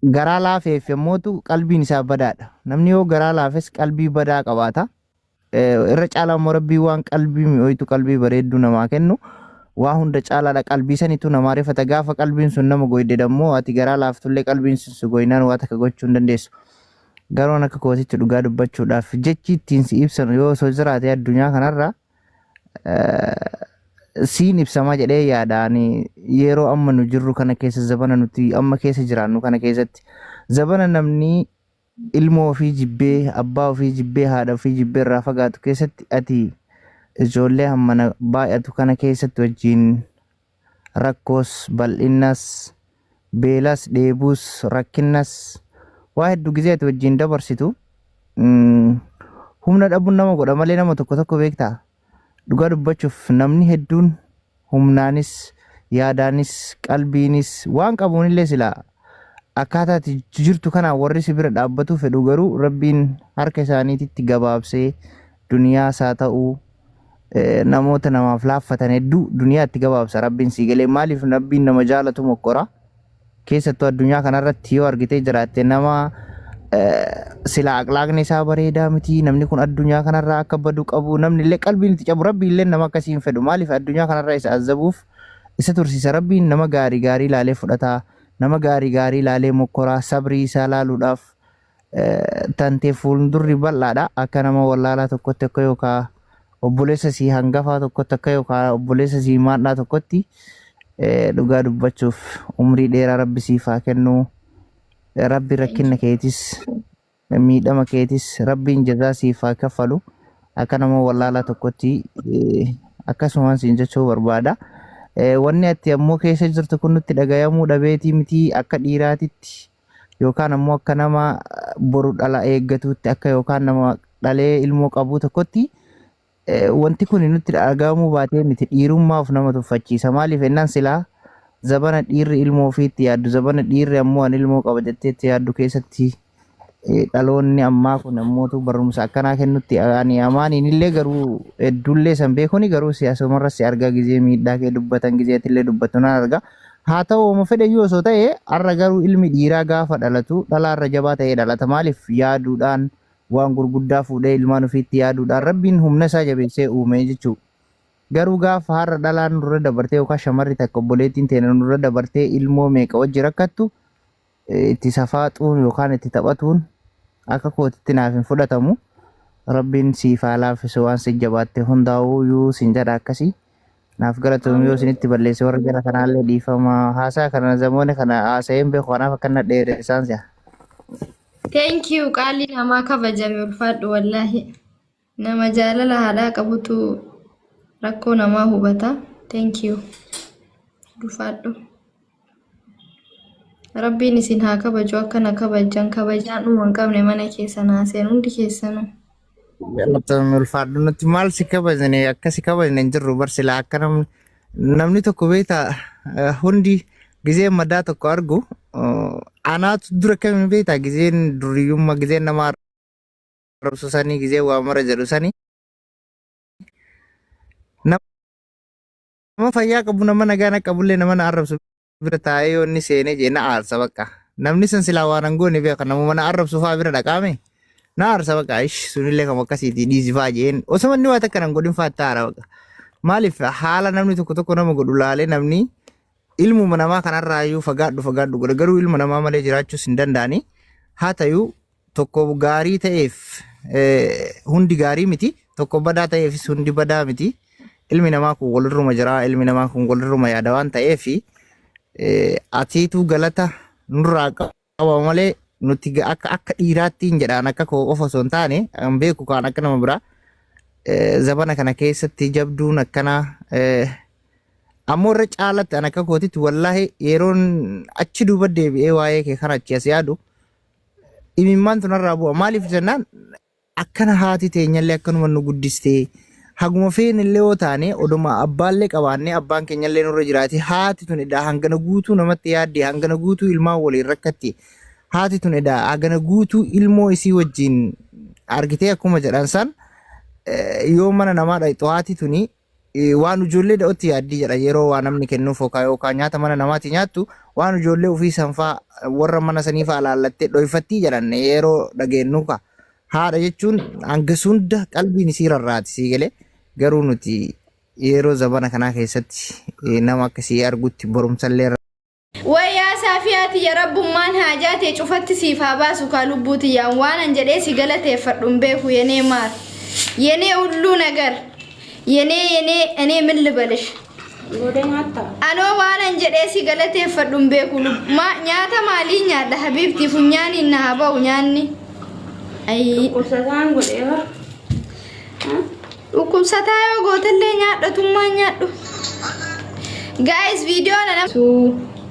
Garaa laafeef yommootu qalbiin isaa badaadha. Namni yoo garaa laafes qalbii badaa qabaata. Irra caalaa immoo Rabbiin waan qalbii mi'ooytu, qalbii bareedduu namaa kennu waa hunda caalaadha. Qalbii sanitu namaa rifata. Gaafa qalbiin sun nama goyde dammoo ati garaa laaftullee qalbiin sun si goynaan waa takka gochuu hin dandeessu. Garuu an akka kootitti dhugaa dubbachuudhaaf jechi ittiin si ibsanu yoo osoo jiraate addunyaa kanarra siin ibsama jedhee yaada. Ani yeroo amma nu jirru kana keessa, zabana nuti amma keessa jiraannu kana keessatti, zabana namni ilmoo ofii jibbee, abbaa ofii jibbee, haadha ofii jibbee irraa fagaatu keessatti, ati ijoollee hammana baay'atu kana keessatti wajjin rakkoos, bal'innas, beelas, dheebuus, rakkinnas, waa hedduu gizee ati wajjin dabarsitu, humna dhabuun nama godha malee nama tokko tokko beektaa. Dhugaa dubbachuuf namni hedduun humnaanis, yaadaanis, qalbiinis, waan qabuunillee silaa akkaataa ati jirtu kanaan warri si bira dhaabbatuu fedhu, garuu Rabbiin harka isaaniititti gabaabsee duniyaas haa ta'uu namoota namaaf laaffatan hedduu duniyaa itti gabaabsa Rabbiin sii galee. Maaliif? Rabbiin nama jaalatu mokkora. Keessattuu addunyaa kanarratti yoo argitee jiraatte, nama sila aqlaaqni isaa bareedaa miti, namni kun addunyaa kanarraa akka badu qabu, namni illee qalbiin itti cabu, Rabbi illee nama akkasii hin fedhu. Maaliif? Addunyaa kanarraa isa azabuuf isa tursiisa. Rabbiin nama gaarii gaarii ilaalee fudhataa, nama gaarii gaarii ilaalee mokkoraa, sabrii isaa laaluudhaaf. Tantee fuuldurri bal'aadha. Akka nama wallaalaa tokkotti, akka yookaa obboleessa sii hangafaa tokkotti, akka yookaa obboleessa sii maadhaa tokkotti, dhugaa dubbachuuf umrii dheeraa Rabbi siif haa kennu. Rabbi rakkinna keetis, miidhama keetis Rabbiin jazaa siif haa kaffalu. Akka nama wallaalaa tokkotti akkasumaan siin jechuu barbaada. Wanni ati ammoo keessa jirtu kun nutti dhagayamuu dhabeetii miti. Akka dhiiraatitti yookaan ammoo akka nama boru dhala eeggatuutti, akka yookaan nama dhalee ilmoo qabuu tokkotti, wanti kun nutti dhaga'amuu baatee miti. Dhiirummaa of nama tuffachiisa. Maaliif jennaan, silaa zabana dhiirri ilmoo ofiitti yaaddu, zabana dhiirri ammoo an ilmoo qaba jetteetti yaaddu keessatti, dhaloonni ammaa kun ammootu barumsa akkanaa kennutti ani amaaniin illee garuu hedduullee san beekuni, garuu siyaasumarra si argaa, gizee miidhaa kee dubbatan, gizeetillee dubbattu nan arga. Haa ta'u, oma fedhe iyyuu osoo ta'e, har'a garuu ilmi dhiiraa gaafa dhalatu dhalaarra jabaa ta'ee dhalata. Maaliif? Yaaduudhaan, waan gurguddaa fuudhee ilmaan ofiitti yaaduudhaan Rabbiin humna isaa jabeessee uume jechuudha. Garuu gaafa har'a dhalaan nurra dabartee yookaan shamarri takka obboleettiin teenya nurra dabartee ilmoo meeqa wajji rakkattu, itti safaaxuun yookaan itti taphatuun akka kootitti naaf hin fudhatamu. Rabbiin siif haa laaffisu waan si jabaatte hundaa'uu siin jedha akkasii. Naaf galatoomi. Yoo isinitti balleesse warra jala kanaallee dhiifama. Haasaa kana zamoonni kana haasa'een beeku, kanaaf akkana dheeressaan si'a. Thank you, qaalii namaa kabajame, ulfaadhu wallaahi. Nama jaalala haadhaa qabutu rakkoo namaa hubata. Thank you. Ulfaadhu. Rabbiin isin haa kabaju akka na kabajan, kabajaan dhuma hin qabne mana keessan haa seenu hundi keessanuu. Galatoomi, ulfaadhu. Nuti maal si kabajne? Akka si kabajne hin jirru bar. Silaa akka namni tokko beektaa, hundi gizeen madaa tokko argu, anaatu dura kamiin beektaa, gizeen duriyyummaa, gizeen nama arrabsu sanii, gizeen waa mara jedhu sanii, nama fayyaa qabu, nama nagaa na qabullee, nama na arrabsu bira taa'ee yoo inni seenee jee na aarsa bakka. Namni san silaa waan hin goone beeka, namuma na arrabsu fa'aa bira dhaqaame na aarsa bakka. Ish, sunillee kam akkasiiti, dhiisi fa'aa jeen, osoo inni waa takka nan godhin fa'aa itti aara bakka. Maaliif? Haala namni tokko tokko nama godhu laalee namni ilmuma namaa kanarraa iyyuu fagaadhu fagaadhu godha. Garuu ilma namaa malee jiraachuus hin danda'ani. Haa ta'u, tokko gaarii ta'eef hundi gaarii miti, tokko badaa ta'eefis hundi badaa miti. Ilmi namaa kun walirruma jira, ilmi namaa kun walirruma yaada waan ta'eef, atiitu galata nurraa qaba malee nuti akka dhiiraatti hin jedhaan, akka koo qofa osoo hin taane kan beeku kaan akka nama biraa, zabana kana keessatti jabduun akkanaa, ammoo irra caalatti an akka kootitti wallaahi yeroon achi duuba deebi'ee waa'ee kee kana achi as yaadu imimmaan tunarraa bu'a. Maaliif jennaan, akkana haati teenyallee akkanuma nu guddistee, haguma feenillee yoo taane, oduma abbaallee qabaannee abbaan keenyallee nurra jiraate, haati tun edaa hangana guutuu namatti yaadde, hangana guutuu ilmaan waliin rakkatti, haati tun edaa hangana guutuu ilmoo isii wajjin argitee, akkuma jedhan san, yoo mana namaa dhaqxu haati tuni Waan ijoollee da'otti yaaddii jedha yeroo waa namni kennuuf yookaan yookaan nyaata mana namaati nyaattu waan ijoollee ofii sanfaa warra mana sanii faa laallattee dhoyfattii jedhan yeroo dhageennu ka haadha jechuun hanga hunda qalbiin isii rarraati sii galee garuu nuti yeroo zabana kanaa keessatti nama akkasii argutti barumsallee Way yaa Saafiyaa tiyya Rabbummaan haajaa tee cufatti siif haa baasu kaa lubbuu tiyyaan waanan jedhee si galateeffadhu hin beeku yenee maar yenee hulluu nagar yenee yenee enee min libalish Booda nyaattaa? anoo waanan jedhee si galateeffadhu hin beeku nyaata maalii nyaadha habiibtii funyaaniin na haa ba'u nyaanni ayii Dhukkubsataan godhee bar. Dhukkubsataa yoo gootellee nyaadhatummaan nyaadhu. Guys viidiyoo nana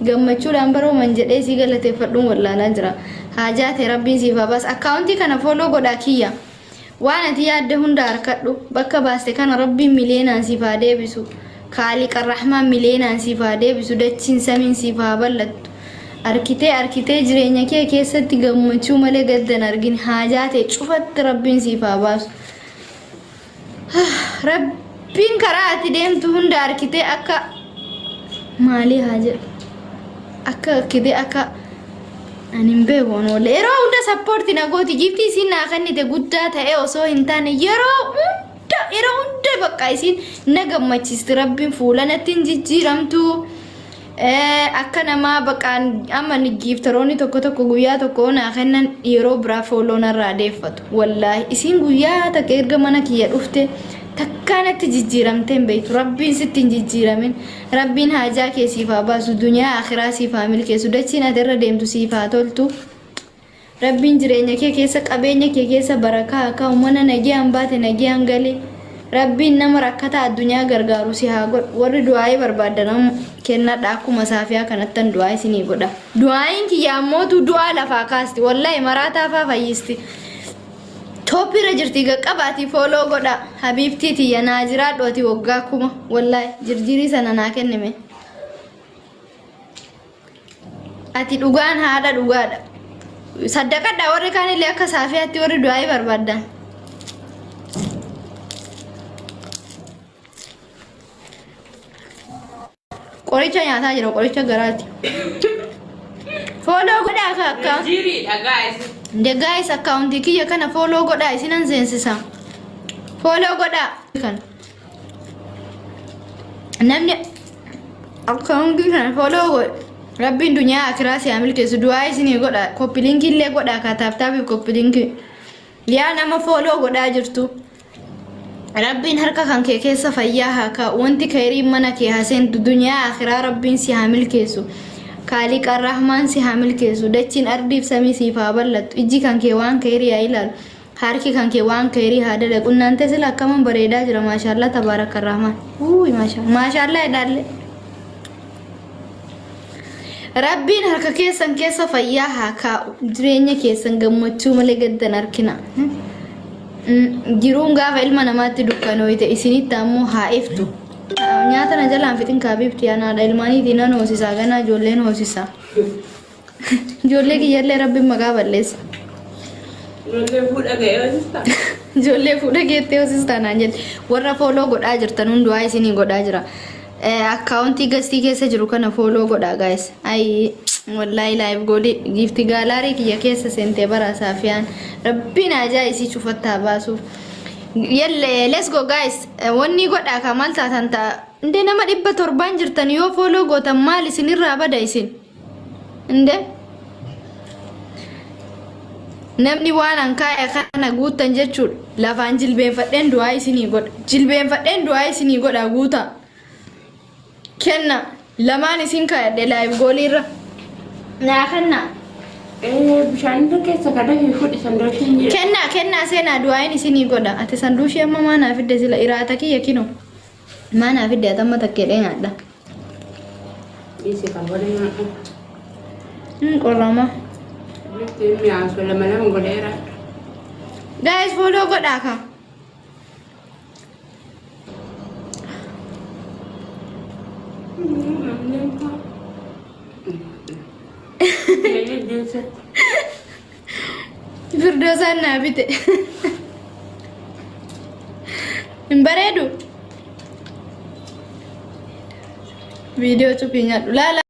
gammachuudhaan barooman jedhee sii galateeffadhuun wallaalaa jira. Haajaa ta'e rabbiin siif haa baasu. Akkaawuntii kana fooloo godhaa kiyya. Waan ati yaadde hunda harkadhu. Bakka baaste kana rabbiin miliyeenaan siif haa deebisu. Kaaliqa Rahmaan miliyeenaan siif haa deebisu. Dachiin samiin siif haa bal'attu. Arkitee arkitee jireenya kee keessatti gammachuu malee gaddan argin. Haajaa ta'e cufatti rabbiin siif haa baasu. Rabbiin karaa ati deemtu hunda arkitee akka maalii haa jedhu akka arkitee akka ani hin beeku ani wallee yeroo hunda sappoorti na gooti giiftii isiin naa kennite guddaa ta'ee osoo hin taane yeroo hunda yeroo hunda bakka isiin na gammachiisti rabbiin fuula natti hin jijjiiramtu. Akka namaa baqaan amma giiftaroonni tokko tokko guyyaa tokko naa kennan yeroo biraa fooloo narraa deeffatu. Wallaahi isiin guyyaa takka erga mana kiyya dhufte takkaa natti jijjiiramtee hin beektu. Rabbiin sitti hin jijjiiramin. Rabbiin haajaa kee siif haa baasu. Duniyaa akhiraa siif haa milkeessu. Dachiin ati irra deemtu siif haa toltu. Rabbiin jireenya kee keessa qabeenya kee keessa barakaa haa kaa'u mana nagiyaan baate nagiyaan gali Rabbiin nama rakkataa addunyaa gargaaru si haa godhu warri du'aa'ii barbaaddan amma kennadha akkuma saafiyaa kanattan du'aa isinii godha du'aa'iin kiyya ammootu du'aa lafaa kaasti wallahi maraataa faa fayyisti Top irra jirti qaqqabaatii fooloo godha habiibtii tiyya naa jiraadhu ati waggaa kuma wallahi jirjirii sana naa kennime. Ati dhugaan haadha dhugaadha. Saddaqadha warri kaan illee akka saafiyaatti warri du'aa'ii barbaaddan. Qoricha nyaataa jira qoricha garaati. Fooloo godhaa akka akka. Jiriidha guys. The guys akkaawuntii kiyya kana fooloo godhaa isinan seensisa. Fooloo godhaa. Kana. Namni akkaawuntii kana fooloo godhe rabbiin duniyaa akiraa si haa milkeessu du'aa isinii godha koppiliinkii illee godha ka taaptaapiif koppiliinkii yaa nama fooloo godhaa jirtu rabbiin harka kan kee keessa fayyaa haa kaa'u wanti kayriin mana kee haa seentu duniyaa akiraa rabbiin si haa milkeessu kaaliqa rahmaan si haa milkeessu dachiin ardiif samii siif haa bal'attu ijji kan kee waan kayrii haa ilaalu Harki kan kee waan kayrii haa dalagu. Naante sila akkaman bareedaa jira maashaallaa tabaarakarrahmaan. Uuy maashaa maashaallaa jedhaallee. Rabbiin harka keessan keessa fayyaa haa kaa'u. Jireenya keessan gammachuu malee gaddan harkina. Jiruun gaafa ilma namaatti dukkanooyte isinitti ammoo haa iftu. Nyaata na jalaan fixin kaabiibti anaadha ilmaaniitii nan hoosisaa ganaa ijoolleen hoosisaa. Ijoollee kiyyallee rabbiin maqaa balleessa. Ijoollee fuudha ga'ee hojjeta. Ijoollee fuudha geettee hosistaa naan jette. Warra fooloo godhaa jirtan hundumaa isinii godhaa jira. Akkaawuntii gastii keessa jiru kana fooloo godhaa gaayis. Ayi wallaahi laayiv goolii giifti gaalaarii kiyya keessa seentee bara saafiyaan rabbiin haajaa isii cufattaa baasuuf. Yalle let's go guys. Wanni godhaa kaa maal taatan ta'a. Indee nama 700n jirtan yoo fooloo gootan maal isinirraa bada isin. Inde namni waan an kaa'e kana guuttan jechuudha. Lafaan jilbeenfadheen du'aa isinii godha. Jilbeenfadheen du'aa isinii godha guutaa. Kenna lamaan isin kaa'adhe live goolii irra. Naa kenna. Bishaan irra keessa ka dafii fudhi sandooshiin jira. Kennaa kennaa seenaa du'aayin isinii godha. Ati sanduushii amma maa naa fidde sila iraata kiyya kino. Maa naa fidde ati amma takkeedhee nyaadha. Dhiisi kan booda nyaadhu. Hin qorrama. Bitti mi'aasu lama lama godheera. Guys follow godhaa ka. Firdoosaan naa bite. Hin bareedu. Viidiyoo cufii nyaadhu. Laala.